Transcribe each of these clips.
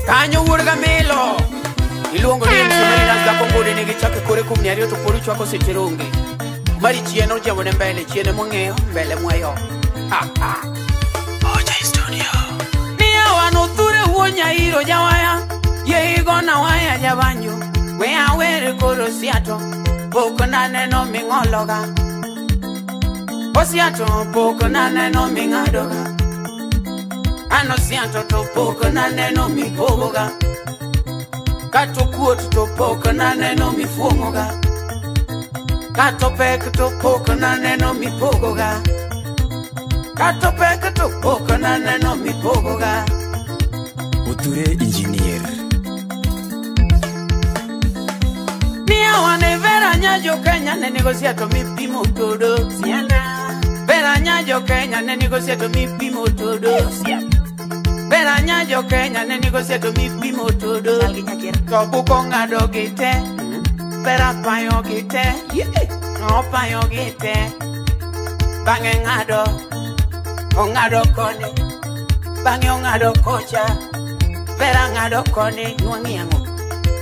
Kanyo wuod Gamelo iluongo ni MC Marinas dhako mbudi nigi chak e kore kumni ariyo to pod uchwako seche ronge mari chien ojamone mbele chien emong'iyo mbele mweyo. Ha ha. Oja Studio. Niya wanothure wuo nyairo jawaya ye igona waya jabanjo we awere koro siato pok naneno ming'ologa osiato pok naneno ming'adoga ano siato to pok naneno mipogoga kato kuot to pok naneno mifuong'oga kato pek to pok naneno mipogoga kato pek to pok naneno mipogoga. Oture engineer. Niya wane vera nyajo Kenya ne negosiato mipimo todo siana vera nyajo Kenya ne negosiato mipimo todo siana vera nyajo Kenya ne negosiato mipimo todo to buko ng'ado gi te vera payo gi te no payo gi te bang'e ng'ado ong'ado koni bang'e ong'ado kocha vera ng'ado koni nwang'i ang'o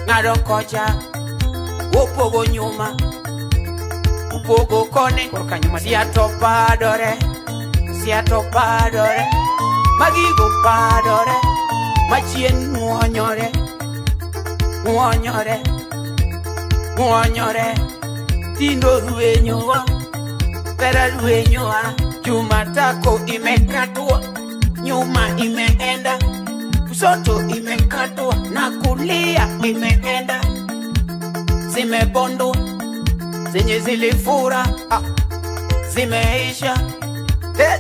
ng'ado kocha upogo nyuma upogo koni siato padore magigo padore machien muonyore muonyore muonyore tindo ruenyowa vera ruenyowa Jumatako imekatwa nyuma imeenda kushoto imekatwa na kulia imeenda zimebondwa zenye zilifura zimeisha. Yeah.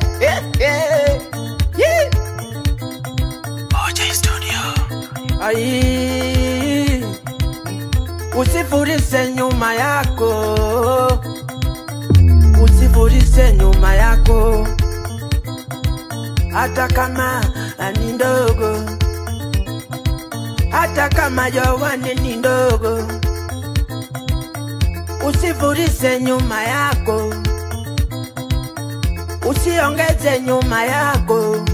Oja Studio. Ai, usifurise nyuma yako, usifurise nyuma yako, hata kama ni ndogo, hata kama jawani ni ndogo. Usifurise nyuma yako, usiongeze nyuma yako.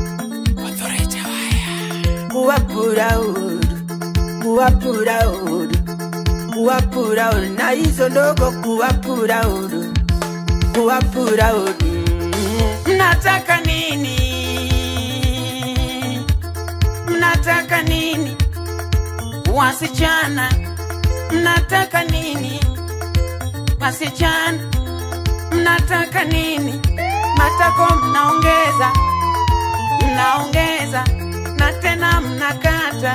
Kuwa proud, kuwa proud, kuwa proud na hizo ndogo, kuwa proud, kuwa proud. Mnataka nini? Mnataka nini? Wasichana, mnataka nini? Wasichana, mnataka nini? Matako mnaongeza, mnaongeza na tena mnakata,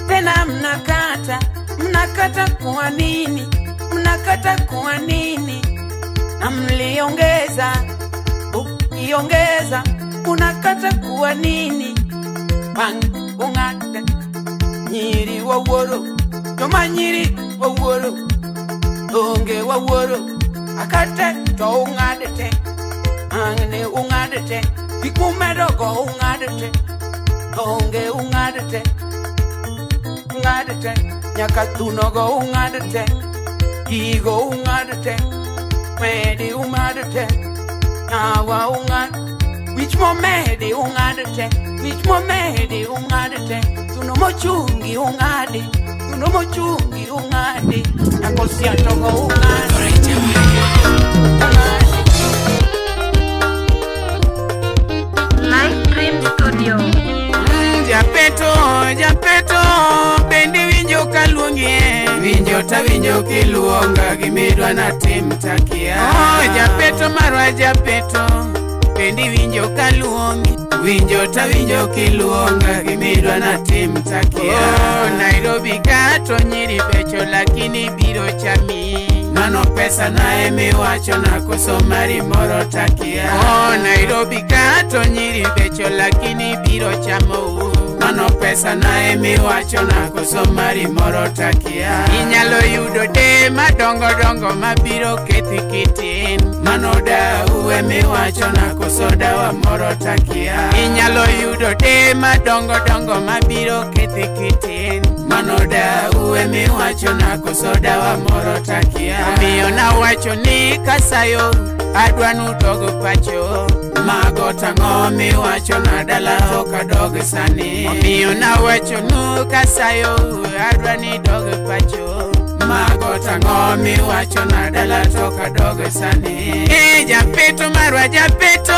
tena mnakata, mnakata kwa nini? Mnakata kwa nini? Na mliongeza, ukiongeza unakata kwa nini? Bang ungata nyiri waworo toma nyiri waworo onge waworo akate to ungadete angne ungadete ikumedogo ungadete onge ungadete ungadete nyakatunogo ungadete kigo ungadete medi ungadete awa ungad wich momedi ungadete wich momedi ungadete tuno mochungi ungadi tuno mochungi ungadi nakosiatogo ungadi. Live Dream Studio. Japeto, japeto, bendi winjo kaluongie winjo ta winjo kiluonga gimidwa na tim takia. Oh, japeto marwa japeto, bendi winjo kaluongi winjo ta winjo kiluonga gimidwa na tim takia. Oh, Nairobi kato nyiri becho lakini biro chami mano pesa na emiwacho na koso mari moro takia. Oh, Nairobi kato nyiri becho lakini biro chamo mano pesa na emiwacho na koso mari moro takia. Inyalo yudo de madongo dongo mabiro kethi kitin mano dau emiwacho na koso dawa moro takia. Inyalo yudo de madongo dongo mabiro kethi kitin mano dau emiwacho na koso dawa moro takia. Omiyo nawacho ni kasayo adwa nudog pacho. Mago tang'o miwacho na dala ok adog sani. Omiyo nawacho nu kasayo adwa ni dog pacho. Mago tang'o miwacho na dala to ok adog sani. Japeto marwa japeto,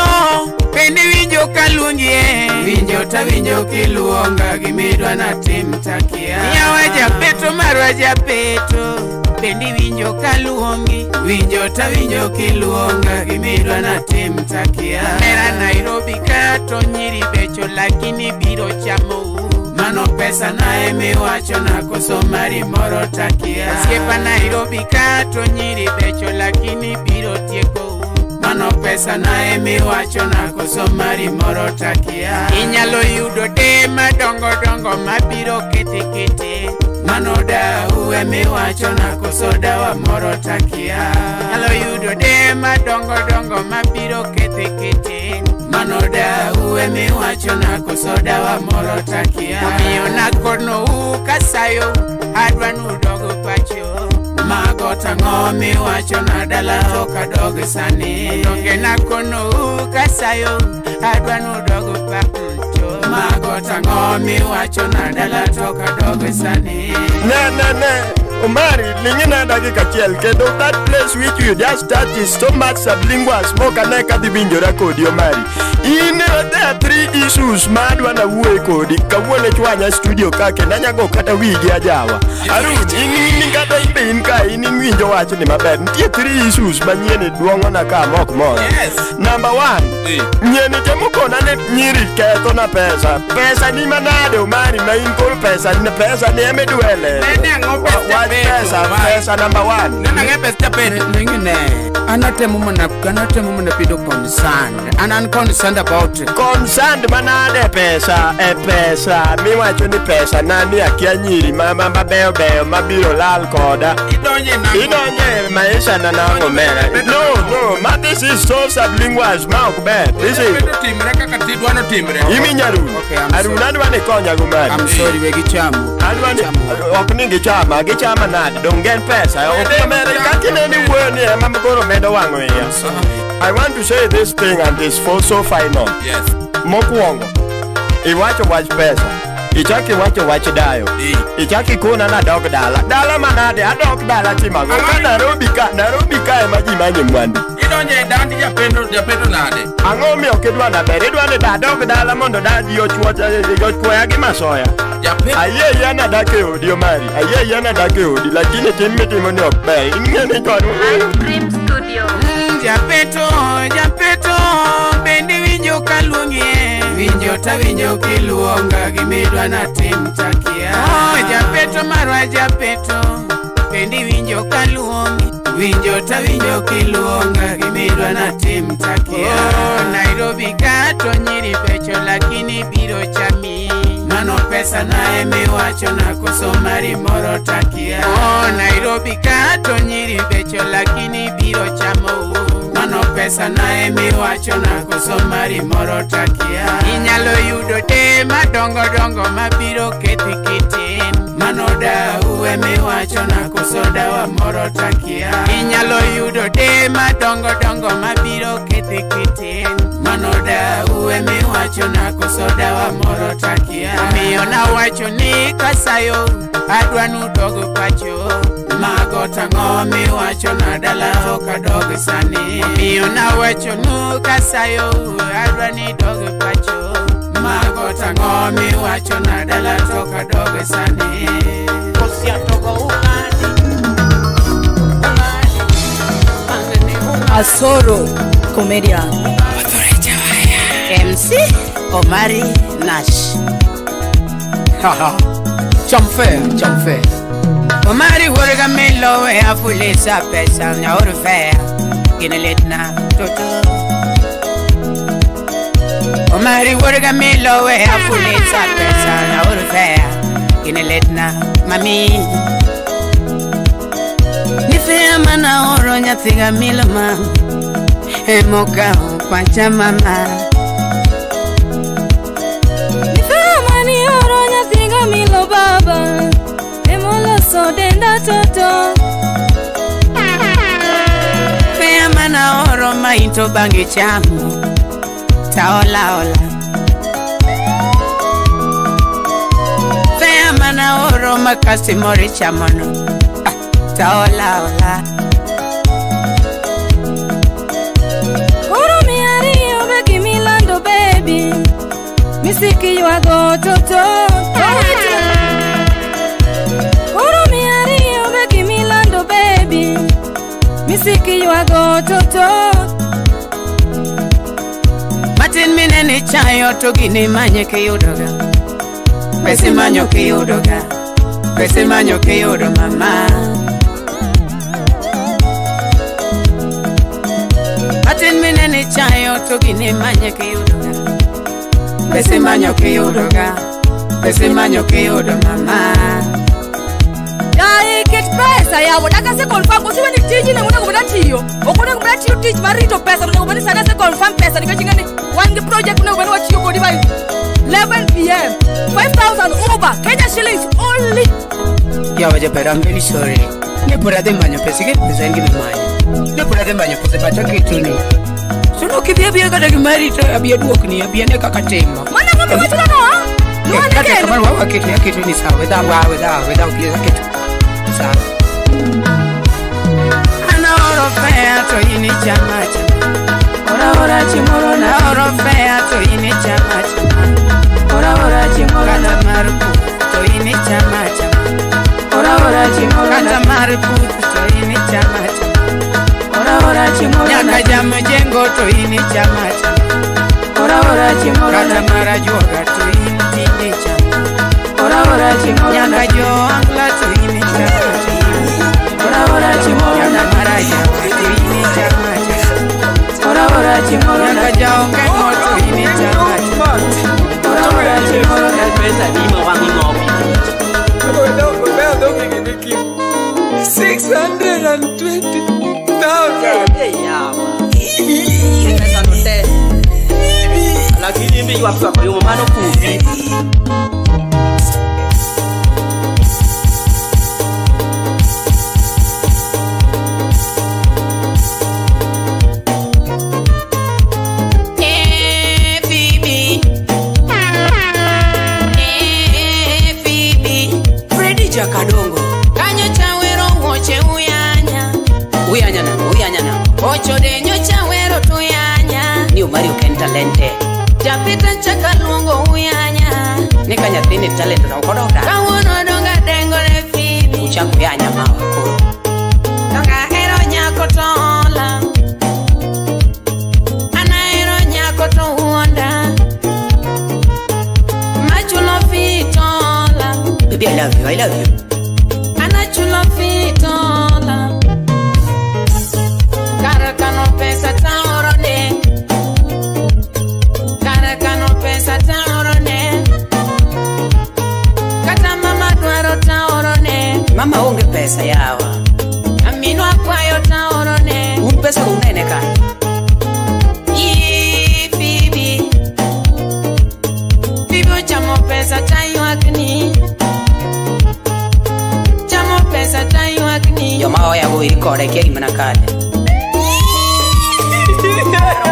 bende winjo kaluongie. Winjo tawinjo kiluonga gimidwa natim takia. Yawa japeto marwa japeto, bende winjo kaluongi. Winjo tawinjo kiluonga gimidwa natim takia. Mera Nairobi ka to nyiri becho lakini biro chamou. Mano pesa nae miwacho na koso mari moro takia. Osiepa Nairobi ka to nyiri becho lakini biro tieko. Mano pesa nae miwacho na koso mari moro takia. Inyalo yudo de madongo dongo mabiro kete kete. Mano dau emiwacho na koso dawa moro takia. Inyalo yudo de madongo dongo mabiro kete kete. Mano dau emiwacho na koso dawa moro takia. Omiyo nakono ukasayo adwa nudogo pacho. Mago tang'o miwacho na dala ok adog sani. Donge nakono ukasayo adwa nudogo pacho. Mago tang'o miwacho na dala ok adog sani. Ne ne ne Omari, ling'ina dakika achiel kendo that place which you just touch is so much sublingual smoke ane kadhi winjora kodi Omari. In there are three issues ma adwa nawuoye kodi kawuono chwanya studio ka kendo anyago kata wigi ajawa. Arun, in kata imbe in ka in winjo wachni maber. Nitie three issues manyien duong'ona ka mok moro. Yes. Number one, nyieni temo kona ni nyiri ketho na pesa. Pesa ni manade Omari ma in koro pesa ni pesa ni emidwele. Nene ang'o pesa pesa, pesa number one. Nene ang'e pesa Lingine, anatemo mana pido concerned. And I'm concerned about it. Concerned manade pesa, e pesa. Miwacho ni pesa nani akia nyiri mama mabeyo beyo mabiro lal koda. Idonje nang'o? Idonje maisha na nang'o mera. No, no, ma this is so sublingual ma ok ber. This is timre kaka tidwa no timre. Iminyo Arun. Okay, I'm Arun sorry. Adwa ni konya go mari. I'm sorry we gichamo. Adwa ni ok ni gichama, gichama nade dong gen pesa. Ok mere kaka ineni wuoyo ni ema koro medo wang'o iya. I want to say this thing and this for so final. Yes. Mokwongo, iwacho wach pesa. Ichaki iwacho wach dayo. Ichaki kona na dog dala. Dala manade, adok dala timago. Ka Nairobi ka ema ji manye mwandu. Idonje dandi japeto nade. Ang'o miyo ok idwa naber? Idwa ni adok dala mondo daji ochuoya gi masoya. Ayie yie nadak e odi Omari. Ayie yie nadak e odi lakini tim mitimo ni ok ber. Ing'e ni chon. Dream Studio. Japeto, japeto, bende winjo kaluongie. Winjo tawinjo kiluonga gimidwa natim takia. Oh, japeto marwa japeto, bende winjo kaluongi. Winjo tawinjo kiluonga gimidwa natim takia. Oh, Nairobi ka to nyiri becho lakini biro chami. Mano pesa nae miwacho na koso mari moro takia. Oh, Nairobi ka to nyiri becho lakini biro chamo. Mano pesa nae miwacho na koso mari moro takia. Inyalo yudo de madongo dongo mabiro kethi kitin. Mano dau emiwacho na koso dawa moro takia. Inyalo yudo de madongo dongo mabiro kethi kitin. Mano dau emiwacho na koso dawa moro takia. Omiyo nawacho ni kasayo adwa nudogo pacho. Mago tang'o miwacho na dala ok adog sani. Omiyo nawacho nu kasayo adwa ni dog pacho. Mago tang'o miwacho na dala ok adog sani. Asoro Comedian MC Omari Nash. Chamfe, chamfe. Omari worga melo e afulisa pesa na orfea gineletna toto. Omari worga melo e afulisa pesa na orfea gineletna mami. Nifea mana oro nyathiga miloma emoka pacha mama. Nifea mani oro nyathiga milo baba emoloso denda toto. Fea mana oro ma ka into bangi chamo taola ola. Fea mana oro makasi mori chamono taola ola. Koro miari obeki milando baby. Misiki ywago toto. Koro miari obeki milando baby. Misiki ywago toto. Matin mineni chayo to gini manye kiyudoga. Pesa manyo kiyudoga. Pesa manyo kiyudo mama. Matin mineni chayo to gini manye kiyudoga. Pesa manyo kiyudoga. Pesa manyo kiyudo mama. Dai ket pesa yawo daka se confirm usiwe ni tiji na onego bed tiyo. Ok onego bed tiyo tich mar rito pesa, onego bed ni sana se confirm pesa nikech ing'eni wan gi project onego bed ni watiyo kodi by 11 p.m. 5,000 over Kenya shillings only. Yawa jaber, I'm very sorry. Ne pod adhi manyo pesa, iket pesa en gima imanyo. Ne pod adhi manyo pesa but aketoni. So no kidhi abiya kata gimari to abi aduokni, abi ane kaka timo. Mano ang'o miwachono no? Luwane Kata kendo. kamano waketoni, aketoni sawa, without, without, without, aketo. Sawa. Anaoro fea to ini chama chama. Ora ora chimoro na oro fea to ini chama chama. Ora ora chimoro kata mar puth to ini chama chama. Ora ora chimoro kata mar puth to ini chama chama. Ora ora chimoro nyaka jamjengo to ini chama chama. Ora ora chimoro kata mar ajuoga to ini tinde chama. Ora ora chimoro nyaka jo angla to ini chama chama. Ora ora chimoro nyaka mar ajawa to ini chama chama. Ora ora chimoro nyaka jaonge to ini chama chama. Ora ora chimoro Pesa ni ma wang' ing'owi. 620,000. Eh, yawa. Pesa no te. Lakini imbe ywak ywak oyumo mano kubi. Eh, Phoebe. Eh, Phoebe. Freddy Jakadongo. Kanyo chawero wuoche uyanya. Uyanya nang'o, uyanya nang'o. Ocho de nyocha wero tuyanya. Ni Omari ok en talente. Japita chaka luongo uyanya. Ni ka nyathini talent to ok odok dala. Kawuono donga dengo ne Phoebe. Uchako yanya mawa koro. Donga hero nyako to ola. An ahero nyako to wuonda. Machulo fee to ola. Baby, I love you, I love you. An achulo fee to ola. Kar kano pesa taoro ne. Kar kano pesa taoro ne. Kata mama dwaro taoro ne. Mama onge pesa yawa. Aminwa kwayo taoro ne. Un pesa go unene kanye? Ii, Phoebe. Phoebe ochamo pesa taywakni. Chamo pesa taywakni. Joma oyago ir kode kia gima nakale.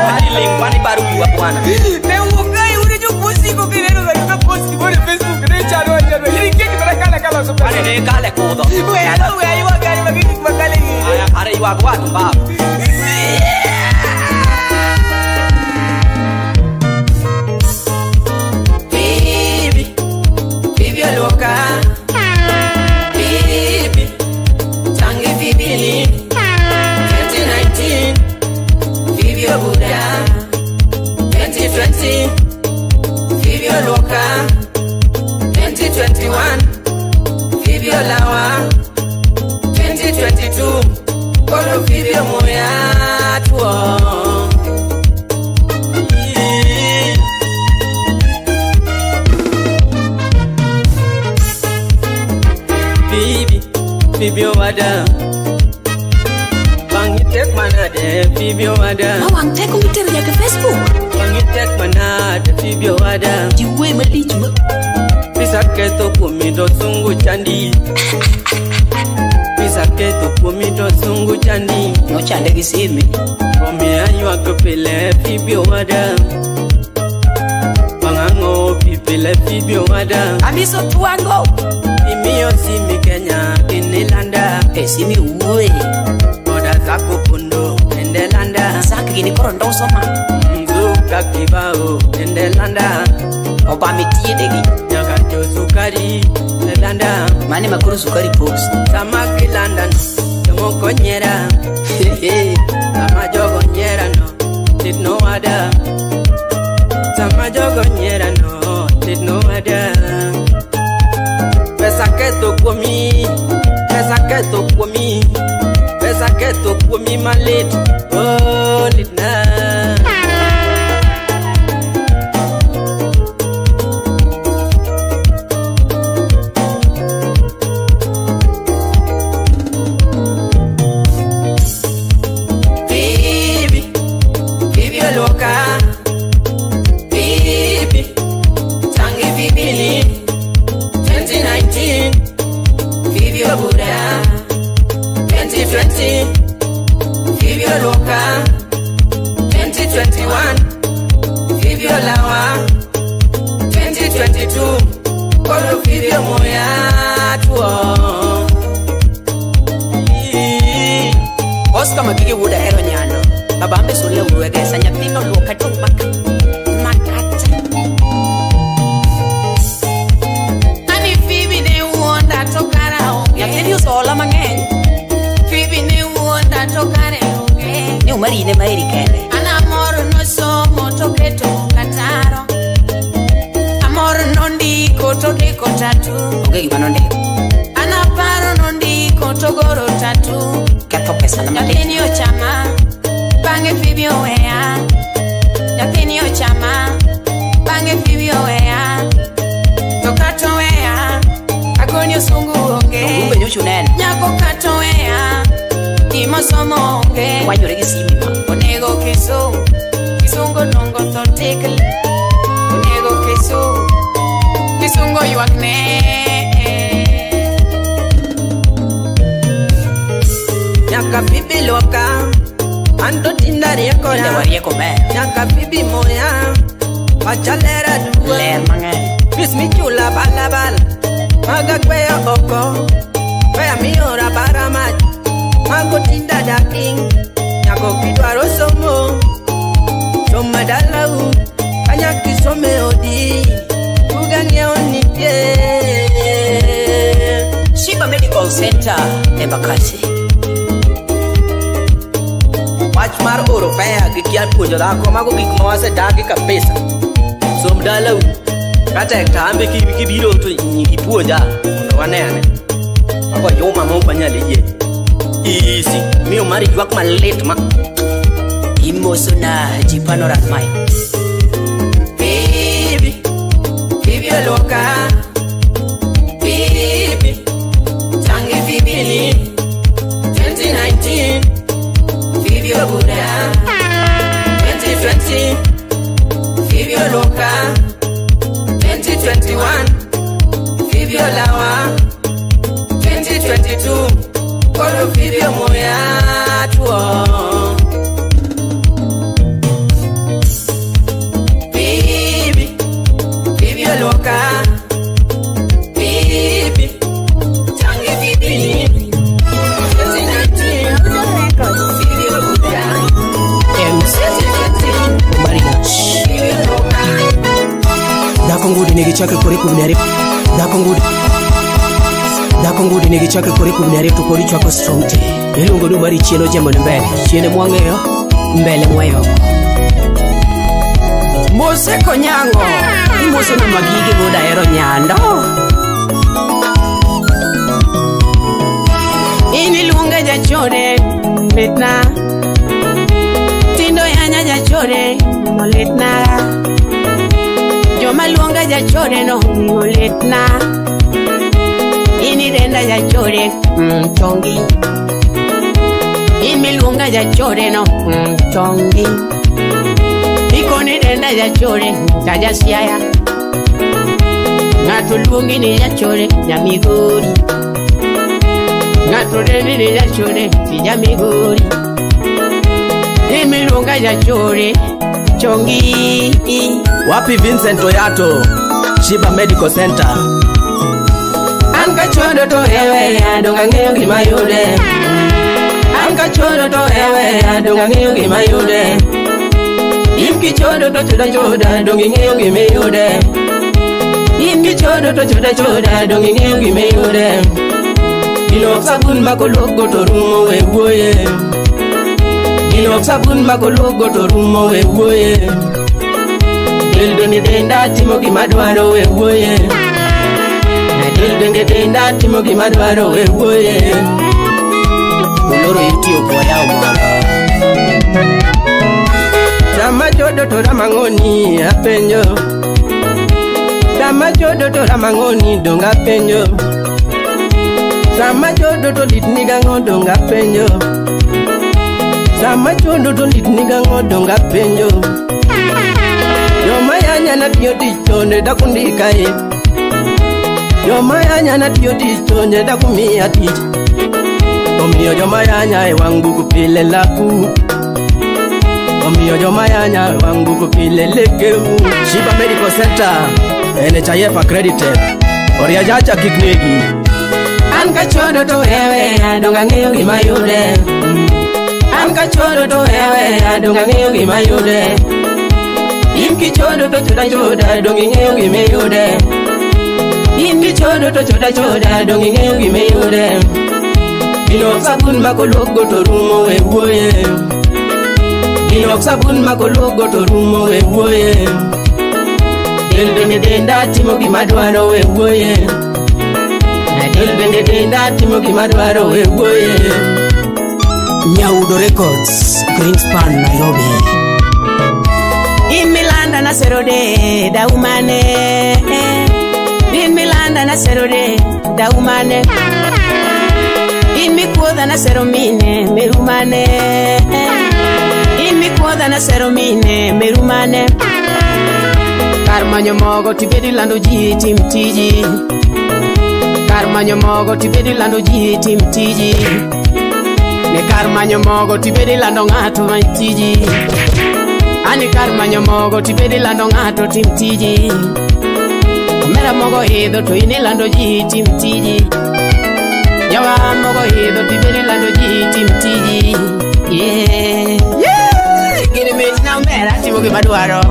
Mani ling, mani baru wiwa bwana. Ne wuok kae un e jok mosiko kineno ga post moro e Facebook ne chalo achalo. In ikia gima nakale kaloso pesa. Mani ne kale kudho. We alo we aywag aywag gik makale gi. Aya kare ywag watu baba. Phoebe, Phoebe oluoka. Phoebe, tangi Phoebe ni. 2019, Phoebe obuda. 2020, Phoebe oluoka. 2021, Phoebe olawa. 2022, koro Phoebe omuya tuo. Phoebe, Phoebe owada. Wang'i tek manade, Phoebe owada. Ma wang' teko mitero nyaka e Facebook. Wang'i tek manade, Phoebe owada. Ji wuoye malich ma. Pisa ketho kuomi to sungu chandi. Pisa ketho kuomi to sungu chandi. Nochande gi sime. Omiyo aywak pile Phoebe owada. Wang'ang'o pi pile Phoebe owada. Amiso tuango. Imiyo simi Kenya gini landa. E simi wuoye. Oda zako pondo ende landa. Sak gini koro ndoso ma. Mzuka kibao ende landa. Obami tiendegi. Nyaka jo sukari e landa. Mane makoro sukari post. Sama kilanda no jomoko nyiera. Sama jogo nyiera no tit no wada. Sama jogo nyiera no tit no wada. Pesa ketho kuomi, pesa ketho kuomi, pesa ketho kuomi malit, oh lit na. Phoebe, Phoebe oluoka. Phoebe, tangi Phoebe ni 2019, Phoebe obuda. 2020, Phoebe oluoka. 2021, Phoebe olawa. 2022, koro Phoebe omoya tuo. Oscar Magige wuoda hero nyando. Baba ambe sole uwegesa nyathino luoka dong maka. Makata. Ani Phoebe ne wuonda to kara onge. Nyathini osola mang'eny. Phoebe ne wuonda to kare onge. Ni umari ne maeri kende. An amor nosomo to keto kataro. Amor nondiko to deko tatu. Onge gima nondiko. An aparo nondiko to goro tatu. Ketho pesa na malit. Nyathini ochama, bang'e Phoebe oweya. Nyathini ochama, bang'e Phoebe oweya. To kata oweya, agoni osungu onge. Umbe nyocha uneno. Nyako kata oweya, gimosomo onge. Wanyore gi simi ma. Onego kisungu, kisungu dongo tho tikli. Onego kisungu, kisungu ywak ne. Nyaka Phoebe luoka, anto tinda riekora. Tinde warieko ber. Nyaka Phoebe moya, pacha ler aduwa. Ler mang'eny. Fis michula balabala, maga kweyo oko. Kweya miora bara mach, mago tinda daking. Nyako kidwaro somo, soma dalau. Kanyaki some odi, buga ng'iewo nitie. Shiba Medical Center, Embakasi. Wach mar oro fea gi kia puonjo dhako mago gik ma wasedagi kabisa. Som dalau, katek to an be kibiro to ipuonja mondo wane ane. Mago yuma ma ok wanyal yie. Easy, miyo mari ywak malit ma. Imoso na jipano rat mai. Phoebe, Phoebe oluoka. Phoebe, tangi Phoebe ni 2019, Phoebe obuda. 2020, Phoebe oluoka. 2021, Phoebe olawa. 2022, koro Phoebe omoya tuo. Phoebe, Phoebe oluoka. Phoebe, tangi Phoebe ni 2019, Phoebe obuda. MC 2020, Phoebe oluoka. Dhako ngudi nigi chake kore kubni ariyo. Dhako ngudi. Dhako ngudi nigi chake kore kubni ariyo to kori chwako strong tea. Iluongo ni mari chien ojembo ni mbele. Chien mwang'eyo, mbele mwayo. Mose konyango. Imoso na Magige wuoda hero nyando. In iluonga jachode, litna. Tindo yanya jachode, olitna. Joma luonga jachode no, olitna. In idenda jachode, chongi. In miluonga jachode no, chongi. Ikoni denda jachode, tajasiaya. Ng'ato luongi ni jachode, nyamigori. Ng'ato dendi ni jachode, tija migori. jachore chongi. Wapi Vincent Oyato, Shiba Medical Center. An kachodo to ewe adonga ng'eyo gima yude. An kachodo to ewe adonga ng'eyo gima yude. In kichodo to choda choda donge ng'eyo gima yude. In kichodo to choda choda donge ng'eyo gima yude. Ilok sabun makoluogo to rumo we wuoye. Ilok sabun makoluogo to rumo we wuoye. Dildo ni denda timo gima dwaro we wuoye. Dildo ni denda timo gima dwaro we wuoye. Oloro YouTube oyaw mondo. Sama chodo to ramang'oni apenjo. Sama chodo to ramang'oni donga penjo. Sama chodo to lit nigang'o donga penjo. Sama chodo to lit nigang'o donga penjo. Joma yanya na tiyo tich to ne dakundikae. Joma yanya na tiyo tich to ne dakumiya tich. Omiyo joma yanya e wang' buku pile laku. Omiyo joma yanya e wang' buku pile lekeu. Shiba Medical Center, NHIF accredited. Oriajacha kik negi. An kachodo to ewe adonga ng'eyo gima yude. An kachodo to ewe adonga ng'eyo gima yude. In kichodo to choda choda donge ng'eyo gima yude. In kichodo to choda choda donge ng'eyo gima yude. Ilok sabun makoluogo to rumo we wuoye. Ilok sabun makoluogo to rumo we wuoye. Dildo ni denda timo gima dwaro we wuoye. Dildo ni denda timo gima dwaro we wuoye. Nyaudo Records, Greenspan, Nairobi. In Milanda na serode daumane. In Milanda na serode daumane. In mikuodha na seromine merumane. In mikuodha na seromine merumane. Kar manyo mogo tibedi lando ji tim tiji. Kar manyo mogo tibedi lando ji tim tiji. Ne kar manyo mogo tibedi lando ng'ato many tiji. Ani kar manyo mogo tibedi lando ng'ato tim tiji. Omera mogo idho to in ilando ji tim tiji. Yawa mogo idho tibedi lando ji tim tiji. Yeah. Yeah. Gini mit na omera timo gima dwaro.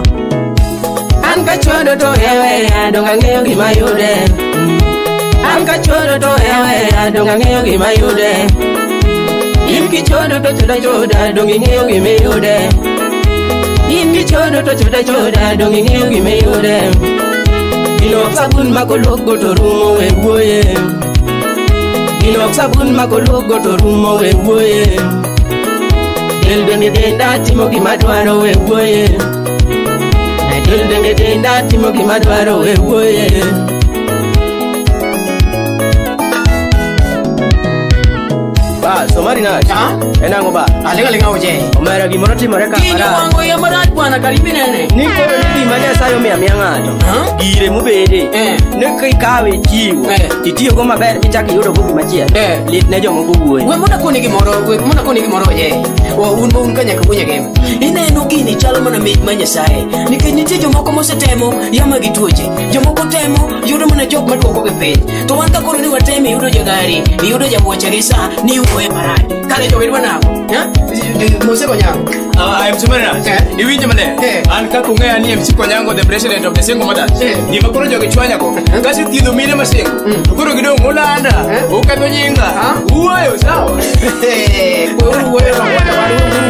An kachodo to ewe adonga ng'eyo gima yude. An kachodo to ewe adonga ng'eyo gima yude. In kichodo to choda choda donge ng'eyo gima yude. In kichodo to choda choda donge ng'eyo gima yude. Ilok sabun makoluogo to rumo we wuoye. Ilok sabun makoluogo to rumo we wuoye. Dildo ni denda timo gima dwaro we wuoye. Dildo ni denda timo gima dwaro we wuoye. Ba, somari na. Enango ba. Alinga linga oje. Omera gimoro timore ka Gini wango ya marach bwana karibi nene. Ni koro ni gima Nyasaye omiyo amiya ng'ato. Gire mobede. Ne kikawe ichiwo. Titiyogo maber michako iyudo go gimachielo. Lit ne jomoko wuoyo. We mondo akoni gimoro, we mondo akoni gimoro oje. Un ma un ka nyaka wuoyo game. Ineno gini chalo mana mich ma Nyasaye. Nikech nitie jomoko mosetemo yama gi tuoche. Jomoko temo yudo mana jok maduoko gi piny. To wan ka koro ni wateme iyudo jagari, iyudo jabuoche gi sa ni wuoyo marach. Kare jogi dwa nang'o? Mose Konyango. MC Marina, iwinjo maler. An kaka ung'eya ni MC Konyango, the president of the Single Mothers. Gima koro jogi chwanyako. Kasethiedho mine masingo. To koro gidong' ulanda, uketho nyinga, uwuoyo sawa. Weuru wuoyo to wan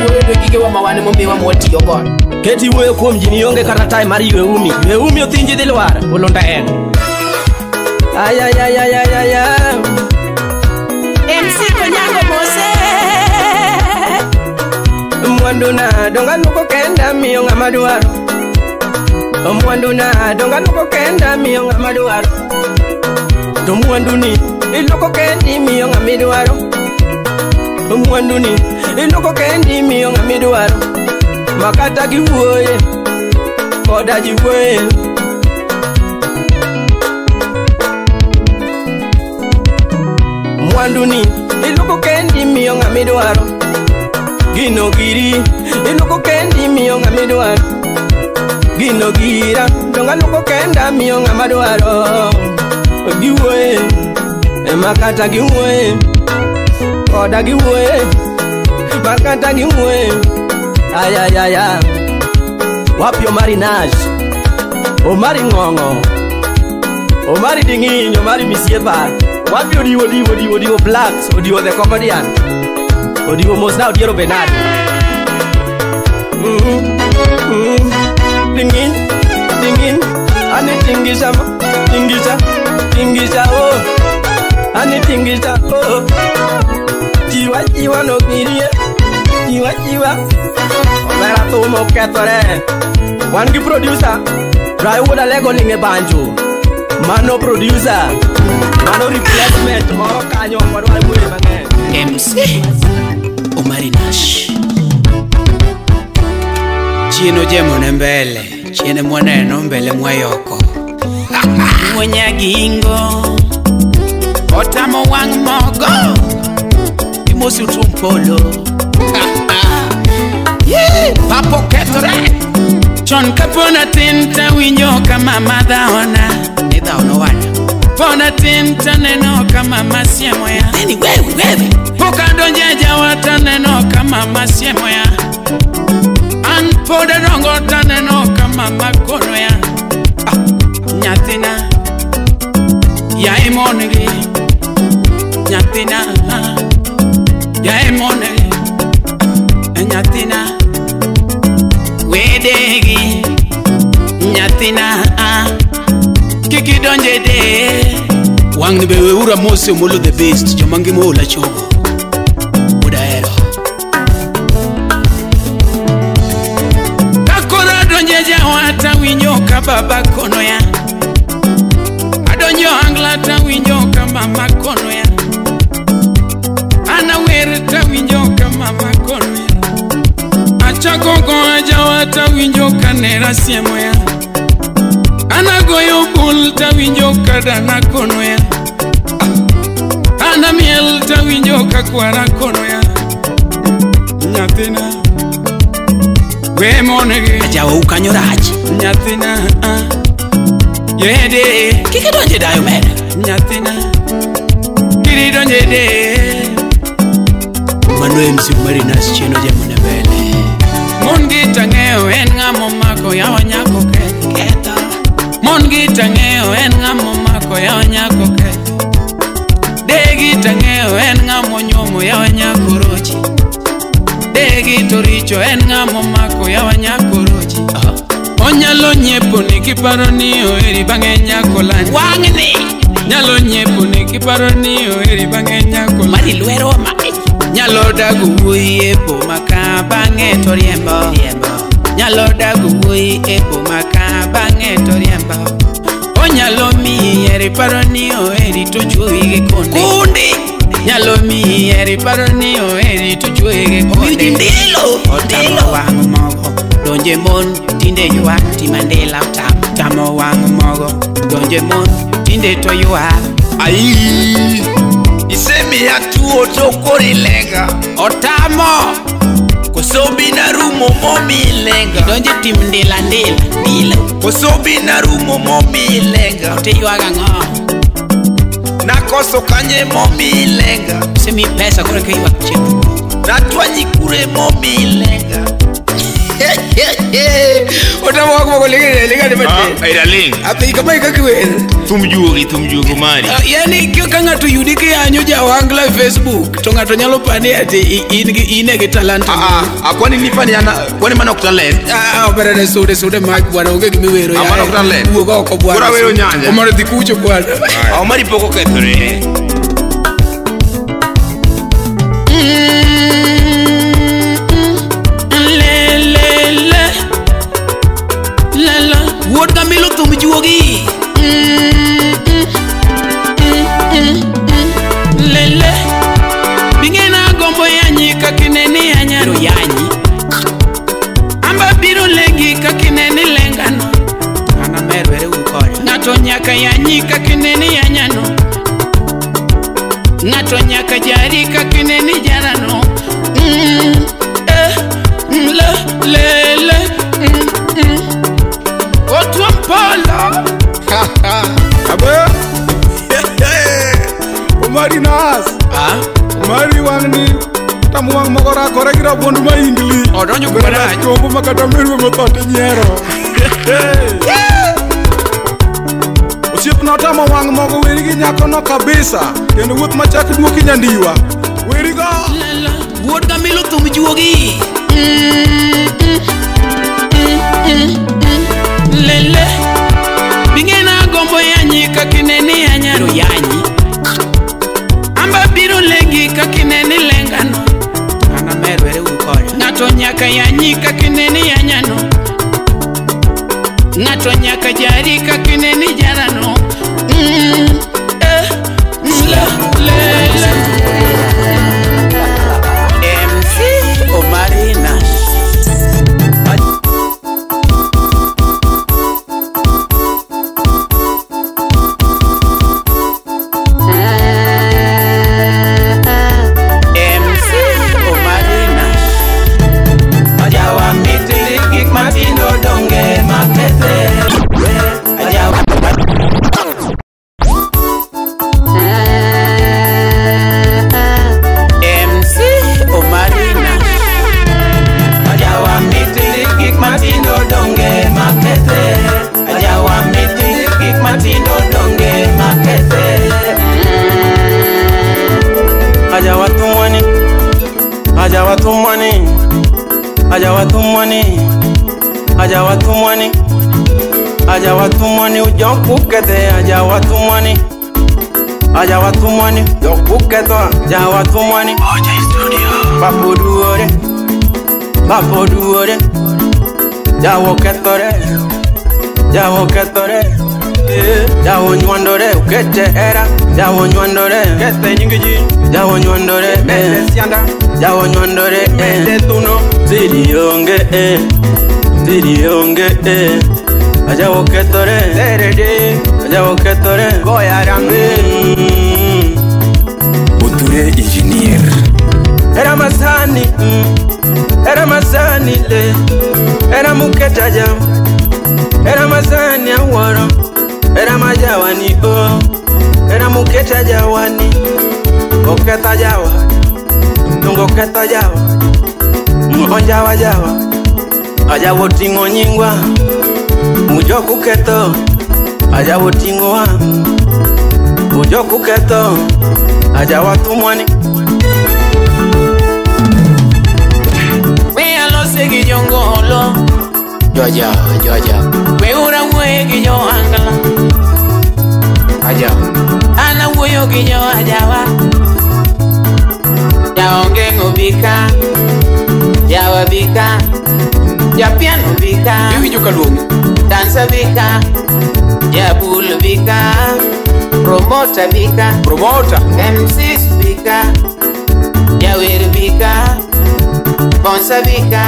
wuoyo gigewa ma wan momiwa mwatiyo godo. Keti wuoyo kuom ji ni onge kata time mar ywe umi. Ywe umi othinji dhi lwar. Olonda en. Ay ay ay ay ay ay. MC Konyango Mose. Mwanduna donga luko kenda miyo ng'ama dwaro. Mwanduna donga luko kenda miyo ng'ama dwaro. To mwanduni iluko kendi miyo ng'ama idwaro. Mwanduni iluko kendi miyo ng'ama idwaro. Makata giwuoye koda ji wuoye. Mwanduni iluko kendi miyo ng'ama idwaro. Gino giri iluoko kendi miyo ng'ama idwaro. Gino gira donga luoko kenda miyo ng'ama dwaro. Giwuoye makata giwuoye koda giwuoye makata giwuoye. Ayayaya wapi Omari Nash, Omari Ng'ong'o, Omari Ding'inyo, Omari Misiepa. Wapi Odiwo Odiwo Odiwo Odiwo Blacks, Odiwo the comedian, Odiwo Mosna, Odiero Bernard. Dingin, dingin, ani tingisha, tingisha, tingisha oh, ani tingisha oh. Jiwa jiwa no kirie, jiwa jiwa. Omera thumo kethore. Wan gi producer, Rai wuod Alego ling' e banjo. Mano producer, mano replacement moro kanyo ok wadwar wuoye mang'eny. MC Omari Nash. Chien ojemo ne mbele, chien mwaneno mbele mwayoko. Nyagingo otamo wang' mogo imosi utum polo. Yeah, papo kethore. Chon kapod atin tawinjo ka mama dhaona. Ni dhaono wada. Pod atin taneno ka mama siemo ya. Neni wewe wewe. Pok adonjo e jawa taneno ka mama siemo ya. An pod adongo taneno ka mama kono ya. Ah, nyathina yae mon gi. Nyathina yae mon gi. Nyathina wedegi. Nyathina kik idonje de. Wang'ni be weuru amose Omolo the best, joma ngima ola chogo. Wuod ahero. Ka koro adonje jawa tawinjo ka baba kono ya. Adonjo angla tawinjo ka mama kono ya. An awer tawinjo ka mama kono ya. Achako goyo jawa tawinjo ka nera siemo ya. An agoyo bul tawinjo ka dana kono ya. An amiel tawinjo ka kwara kono ya. Nyathina we mon gi. Ajawa ukanyo rach. Nyathina yede kik idonje dayo mera. Nyathina kik idonje de. Mano MC Omari Nash chien ojemo ne mbele. Mon gi tang'eyo en ng'ama omako yawa nyako ketho. Mon gi tang'eyo en ng'ama omako yawa nyako ketho. Degi tang'eyo en ng'ama onyuomo yawa nyako rochi. Degi to richo en ng'ama omako yawa nyako rochi. Onyalo nyiepo ni kiparo ni oheri bang'e nyako lany. Wang'ni nyalo nyiepo ni kiparo ni oheri bang'e nyako lany. Mari lwero ma nyalo dago wuoyi e boma ka bang'e to riembo. Nyalo dago wuoyi e boma ka bang'e to riembo. Onyalo miyi heri paro ni oheri to chuoyi gi konde. Kundi nyalo miyi heri paro ni oheri to chuoyi gi konde. Ndilo otamo wang' mogo donje mon tinde ywak timandela otam. Tamo wang' mogo donje mon tinde to ywak. Ai isemiya tuo to koro ilenga. Otamo koso bina rumo momi ilenga. Idonje tim ndila ndila ndila. Koso bina rumo momi ilenga. To iywago ang'o? Nakoso kanye momi ilenga. Osemiyi pesa koro eka iywak chieng'. Natwanyi kure momi ilenga. Otamo wang' mogo ling'e ling'e matin. Ah, ling. Api kama kaka wer. Thum juogi Omari. Yani ka ng'ato yudi kiyanyo jawangla e Facebook to ng'ato nyalo pani ati in gi in e gi talanta. Kwani nipani ana kwani mano ok talent. Opera ne sude sude mic bwana onge gimiwero ya. Mano ok talent. Wuog oko bwana. Koro awero nyanja. Omari dhi kucho bwana. Omari pok okethore. Le le le la la. Wuod Kamilo thum juogi. Lele bingena gombo yanyi kakineni yanyano yanyi. Amba biro lengi kakineni lengano. Ana merwere uru koda. Ng'ato nyaka yanyi kakineni yanyano. Kamwang' moko rakore gi rabuond ma ingli. Odonjo kuma rach. Chombo ma kata merwe motho to nyiero. Osiepna otamo wang' mogo weri gi nyakono kabisa. Kendo wuoth machak duoki nyandiwa. Weri go. Wuod Kamilo thum juogi. Lele. Bingena gombo yanyi kakineni yanyano yanyi. Amba biro lengi kakineni lengano. Ana merwere ukore. Ng'ato nyaka yanyi kakineni yanyano. Ng'ato nyaka jari kakineni jarano. La le le. MC Omari Nash. MC Omari Nash. Ajawa miti gik matindo donge makethe. Ajawa MC Omari Nash. Ajawa miti gik matindo donge makethe. Ajawa miti gik matindo donge makethe. Ajawa tumwani, ajawa tumwani, ajawa tumwani, ajawa tumwani, ajawa tumwani ujokukete, ajawa tumwani, ajawa tumwani ujokuketwa, ajawa tumwani. Papo duore, jawo ketore, jawo ketore, jawo nywandore ukete era, jawo nywandore Kete nying ji. jawo nywandore Mede sianda. jawo nywandore Mede thuno. Zidi onge zidi onge ajawo ketore, Serede. ajawo ketore, Goya rambe. Oture engineer. Era masani, era masani le, era muketa jam, era masani aworo, era majawani o, era muketa jawani, oketa jawa, tungo keta jawa, onjawa jawa, ajawo tingo nyingwa, mujoku keto, ajawo tingo wa, mujoku keto, ajawa tumwani. We alose gi jongolo. Joja, joja. We ura wuoye gi jo angla. Aja. An awuoyo gi jo ajawa. Jaonge ng'obika. Jawa bika. Japiano bika. Iwinjo kaluongi. Dansa bika. Jabul bika. Promoter bika. Promoter. MC bika. Jawer bika. Bonsa bika.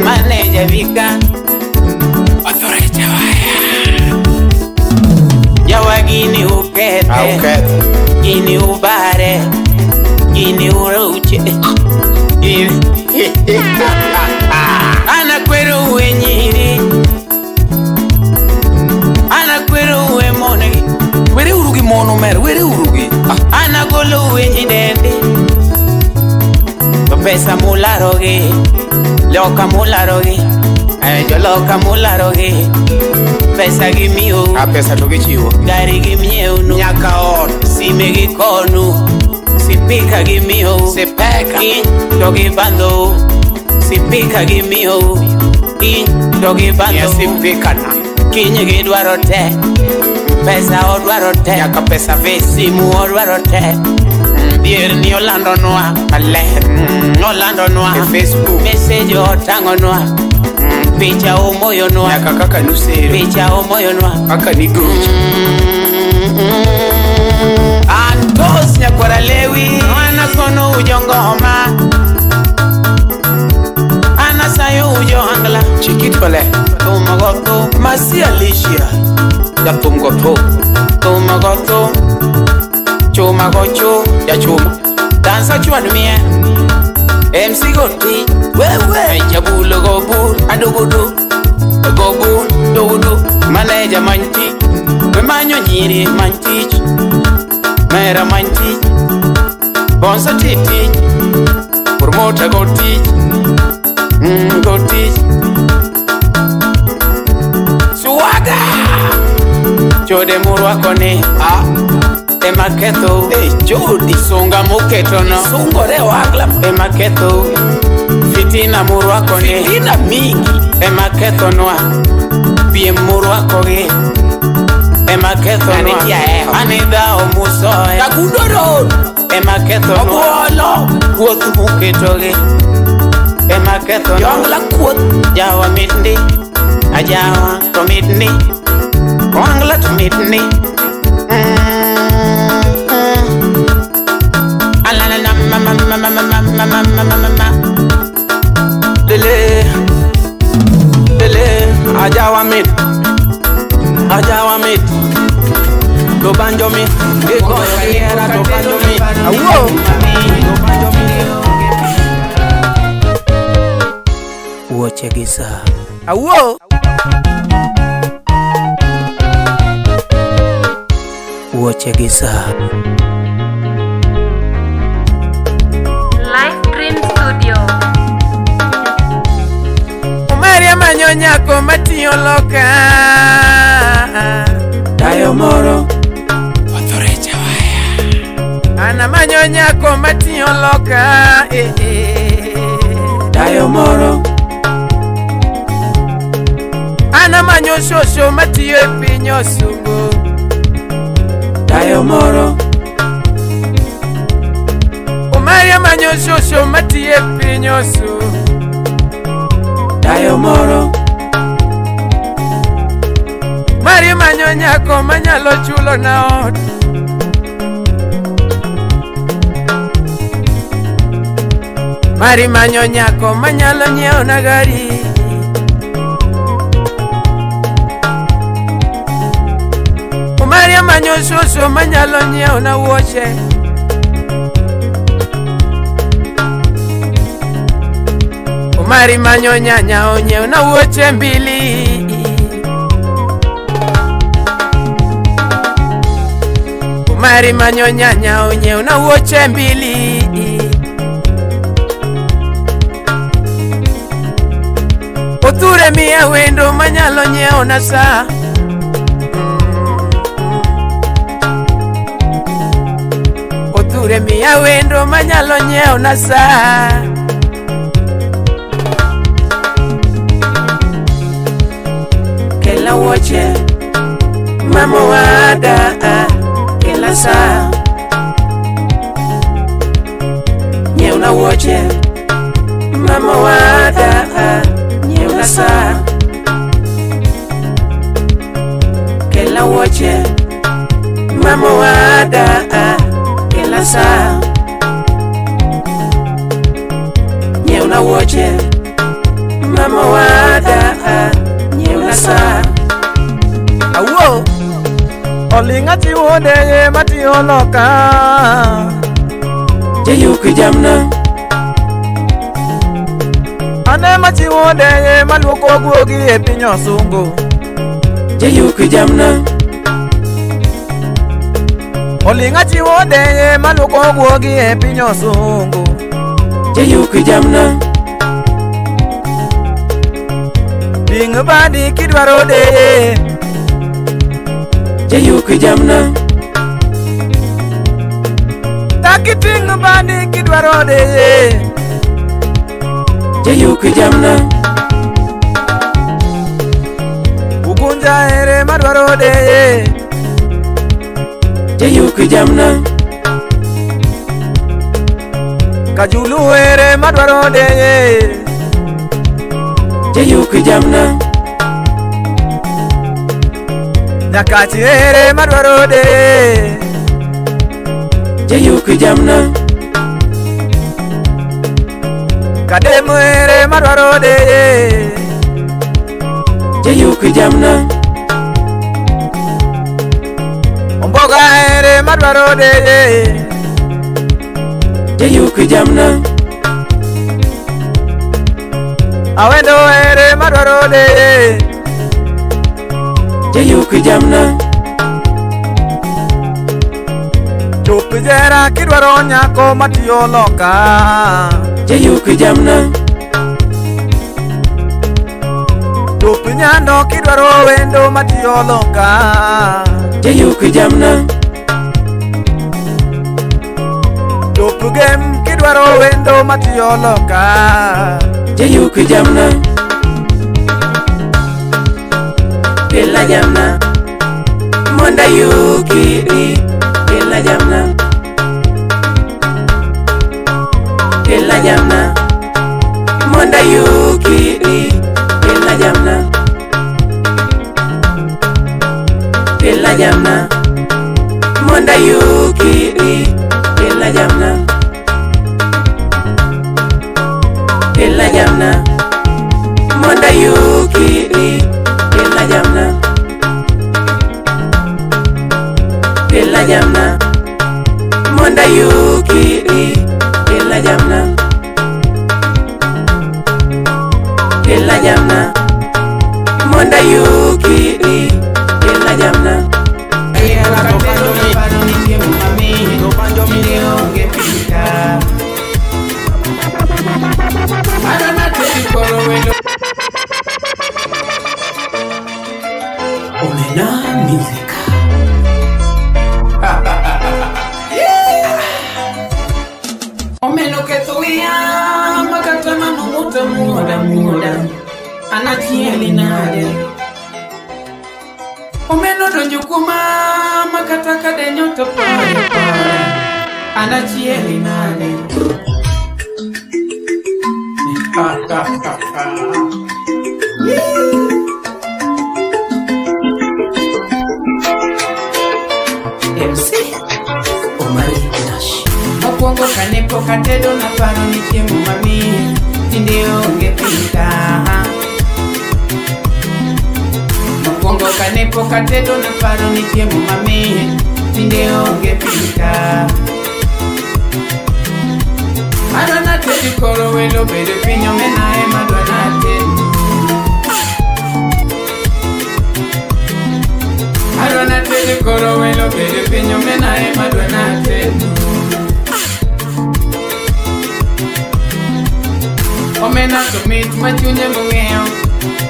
Manager bika. Authority waya. Jawa gini ukete. Ukete. Gini ubare. Gini uroche. Gini. Ana kwero uwe nyiri. Ana kwero uwe monegi. Were urugi mono mer, were urugi. Ana golo uwe nyidendi. To pesa mularogi. Loka mularogi. Joloka mularogi. Pesa gimiu. A pesa to gichiwo. Gari gimienu. Nyaka ot. Sime gikonu. Sipika gimiu. Sipeka. Kiny to gibandhou. Sipika gimiu. Kiny to gibandhou. Sipika na. Kiny gidwaro te. Pesa odwaro te. Nyaka pesa vis. Simu odwaro te. Dhier ni olandonwa maler. Olandonwa E Facebook. Message otang'onwa. Picha omoyonwa. Nyaka kaka nusero. Picha omoyonwa. Kaka nigocho. Antos nyakwara Lewi. Ana kono ujo ngoma. Ana sayo ujo angla. Chikit pale. Thum go thum. Masi Alicia. Jathum go thum. Thum go thum. Chuma go chu. Jachuma. Dansa chwan mie. MC go ti. Wewe. Jabulo go bul. Adugudu. Go bul. Dugudu. Manager many tich. We manyo nyiri many tich. Mera many tich. Bonsa ti tich. murwako ni ema ketho Jodi sunga muketo no sungore ohangla ema ketho fitina murwako ni fitina mingi ema kethonwa piem murwako gi ema kethonwa ani dhawo musoe Kagundo Road ema kethonwa Obuolo kuoth muketogi ema kethonwa Jongla kuoth jawa mit ndi ajawa to mit ndi ohangla to mit ndi Alalala mama mama mama mama mama mama Lele lele ajawa mit to banjo mit gigoyo gi hera to banjo mit Awuo to banjo mit Wuoche gi saa Awuo Wuoche gi saa Life Dream Studio. Umaria manyo nyako matiyo loka Dayo moro othore chawaya Ana manyo nyako matiyo loka Dayo moro Ana manyo shosho matiyo e piny Osungo Dayo moro Umaria manyo shosho matiyo e piny Osungo Dayo moro Mari manyo nyako manyalo chulo na ot Mari manyo nyako manyalo nyiewo na gari Umari manyo shosho manyalo nyiewo na wuoche Umari manyo nyanya onyiewo na wuoche mbili Umari manyo nyanya onyiewo na wuoche mbili Othure miya wendo manyalo nyiewo na saa Othure miya wendo manyalo nyiewo na saa Kela wuoche mama wada kela saa Nyiewna wuoche mama wada nyiewna saa Kela wuoche mama wada kela saa Nyiewna wuoche mama wada nyiewna saa Awuo Olinga chiwo deye matiyo loka Jayuk jamna Ane machiwo deye maluoko guogi e piny Osungo Jayuk jamna Olinga chiwo deye maluoko guogi e piny Osungo Jayuk jamna Ting' badi kidwaro deye Jayuk jamna Taki ting' badi kidwaro deye Jayuk jamna Ugunja ere madwaro deye Jayuk jamna Kajulu ere madwaro deye Jayuk jamna Nyakachi ere madwaro deye Jayuk jamna Kademu ere madwaro deye Jayuk jamna Omboga ere madwaro deye Jayuk jamna Awendo ere madwaro deye Jayuk jamna Chop jera kidwaro nyako matiyo loka Jayuk jamna Chop nyando kidwaro wendo matiyo loka. Jayuki jamna. Top game kidwaro wendo matiyo loka. Jayuki jamna. Kela jamna. Monda yuki kela jamna. Kela jamna. Monda yuki kela jamna. Kela jamna. Monda yuki kela jamna. Kela jamna. Monda yuki kela jamna. Kela jamna. Monda yuki kela jamna. Kela jamna. Monda yuki kela jamna. Omena Music. Omeno kethuia makata manumuta muda muda anachieli nade. Omeno donjo kuma makata kadenyo to pare pare anachieli nade. MC Omari Nash. Mokwongo kane pok atedo naparo ni chiemo mamit tinde onge pika. Mokwongo kane pok atedo naparo ni chiemo mamit tinde onge pika. Adwa natedi koro welo bedo piny omena ema adwa natedi. Adwa natedi koro welo bedo piny omena ema adwa natedi. Omena to mit ma chunye mong'eyo,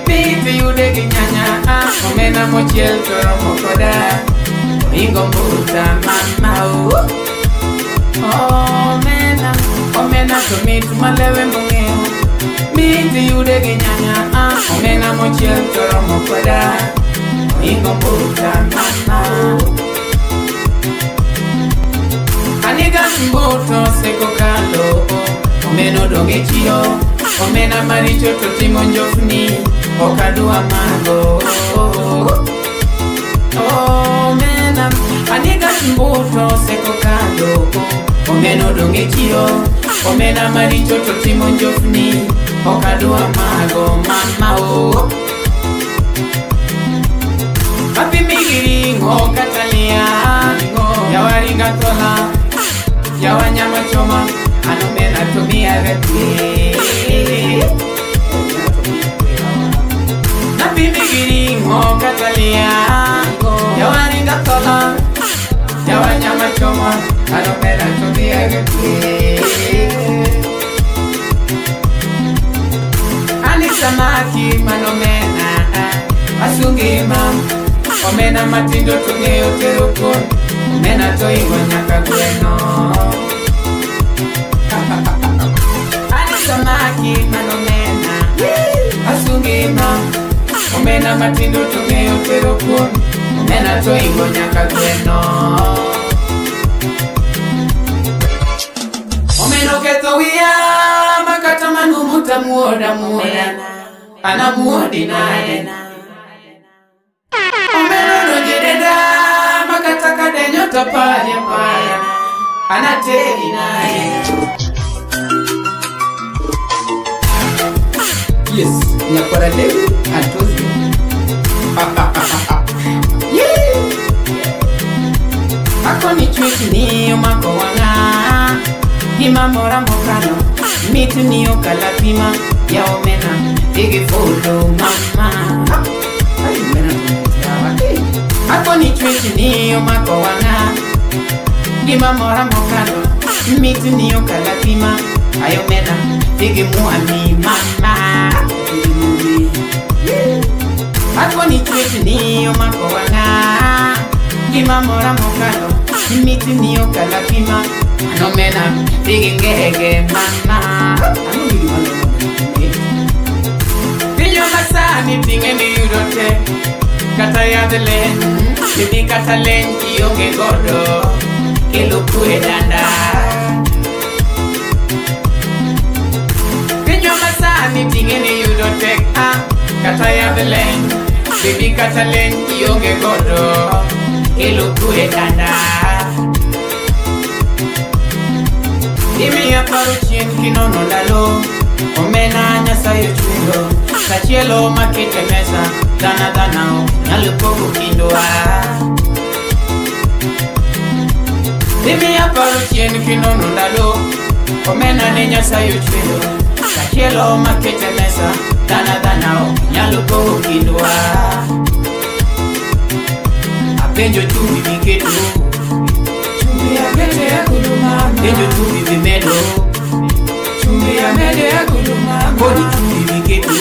mit iyude gi nyanya. Omena mochiel to romo koda, ohingo mbuta mama. Omena, omena to mit malewe mong'eyo, mit iyude gi nyanya. Omena mochiel to romo koda, ohingo mbuta mama. Aniga mbuto seko kalo, omena odong' e chiro. Omena maricho to timo njofni, ok adwa mago. Omena, aniga mbuto seko kalo, omena odong' e chiro. Omena maricho to timo njofni, ok adwa mago mama o. Apimi gi ring'o kata liang', yawa ringa thola, yawa nyama choma, an omena to miya ga kwe. Napimi gi ring'o kata liang', yawa ringa thola, yawa nyama choma, an omena to miya ga kwe. Ani samaki manomena, asungima, omena matindo to ng'eyo tero kuon, omena to ingo nyaka gweno. Ani samaki manomena, asungima, omena matindo to ng'eyo tero kuon, omena to ingo nyaka gweno. Omena oketho wiya makata manumu tamuoda muoda, anamuodi nade. Omena odonjo e denda makata kadenyo to paya paya, anatedi nade. Yes, nyakwara Lewi Antozi. Yeah. Akoni chwech ni omako wang'a, gima mora mokalo, mit ni okalapima ya omena igi fulo mama. Ai, omena to mit yawa. Akoni chwech ni omako wang'a, gima mora mokalo, mit ni okalapima ay omena igi muami mama. Akoni chwech ni omako wang'a. Gima mora mokalo, miti ni okala pima. Anomena pigi ngege mama. Pinyo masani tinge ni yudo te. Kata yadh len, bibi kata len ionge godo. Kelo kwe danda. Pinyo masani tinge ni yudo tek. Kata yadh len, bibi kata len ionge godo. Kelo kwe danda. Imiya paro chien kinono ndalo. Omena Nyasaye ochweyo. Kachielo makete mesa. Dhana dhana ok nyal pogo kindwa. Imiya paro chien kinono ndalo. Omena ne Nyasaye ochweyo. Kachielo makete mesa. Dhana dhana ok nyal pogo kindwa. Apenjo chumbi miketo. Chumbi akete e agulu mama. Apenjo chumbi mimedo. Chumbi amede e agulu mama. Kodi chumbi miketo.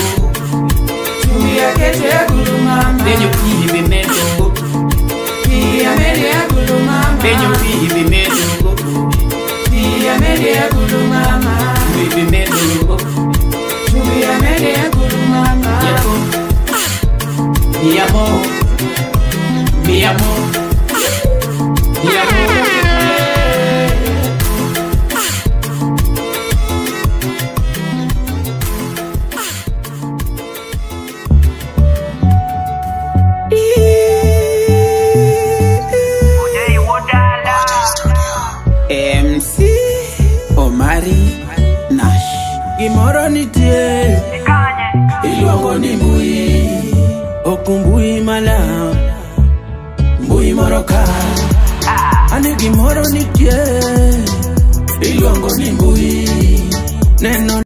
Chumbi akete e agulu mama. Apenjo pi mimedo. Pi amede e agulu mama. Apenjo pi mimedo. Pi amede e agulu mama. Chumbi mimedo. Chumbi amede e agulu mama. Yako. Mi amor. Mi amor. Mi amor. MC Omari Nash. Gimoro nitie iluongo ni mbui. Ok mbui mala, mbui moro ka. Ane gimoro nitie iluongo ni mbui. Neno